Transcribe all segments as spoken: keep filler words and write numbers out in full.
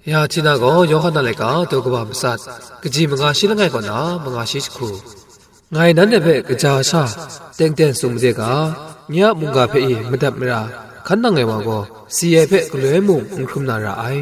Ya Htina gaw Yawhan a laika daw kaba matsat, kaji manga shi langai kaw na manga shi jahku. Ngai nanhte hpe kaja sha teng teng tsun made ga, nye a mungga hpe e madat mara hkan nang ai wa gaw, si ai hpe galoi mung n hkrum na ra ai.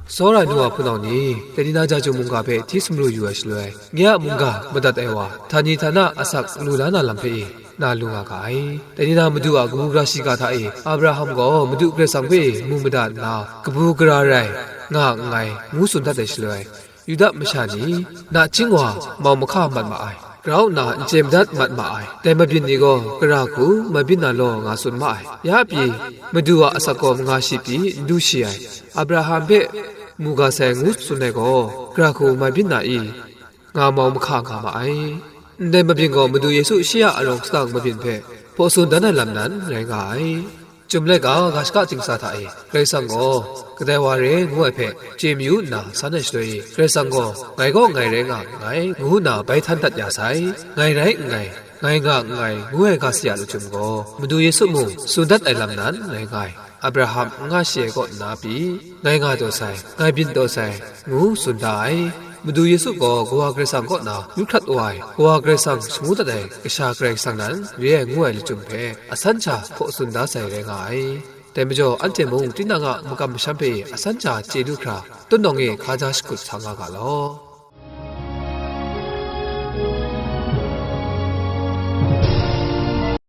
Tsawra ai nu wa hpunau ni, Katina Jaju mungga hpe hti sumru yu ai shaloi, nye a mungga madat ai wa, htani htana asak lu la na lam hpe e, na lu nga ga ai. Dai ni na Madu a kabu gara shiga hta e, Abraham gaw Madu Karai Kasang hpe mu mada nna, kabu gara rai nga nngai, ngu tsun dat ai shaloi, Yuda masha ni, nachying wa mau mahka mat ma ai, grau nna n chye madat mat ma ai, dai mabyin ni gaw gara hku mabyin na law nga tsun ma ai. Ya pyi, Madu a asak gaw manga shi pyi n du shi ai, Abraham hpe mu ga sai ngu tsun ai gaw, gara hku mabyin na i, nga mau mahka nga ma ai. Ndai mabyin gaw Madu Yesu shi a arawng sadang mabyin hpe hpaw tsun dan ai lam nan rai nga ai. Chyum laika ga shaka dingsa hta e, Karai Kasang gaw, kadai wa re ngu ai hpe chye mayu nna san ai shaloi e, Karai Kasang gaw, ngai gaw ngai rai nga nngai, ngu nna bai htan dat ya sai. Ngai rai nngai, ngai nga nngai, ngu ai ga saya lachyum gaw, Madu Yesu mung tsun dat ai lam nan rai nga ai. Abraham n nga shi ai kaw nna pyi, ngai nga taw sai, ngai byin taw sai, ngu tsun da ai. Madu Yesu gaw Kawa Karai Kasang kaw na lu hkrat wa ai, Kawa Karai Kasang shangu dat ai Kasha Karai Kasang nan re ai ngu ai lachyum hpe asan sha hpaw tsun da sai rai nga ai. Dai majaw, anhte mung tinang a makam masham hpe asan sha chye lu hkra, tawng e hkaja shakut sa nga ga law.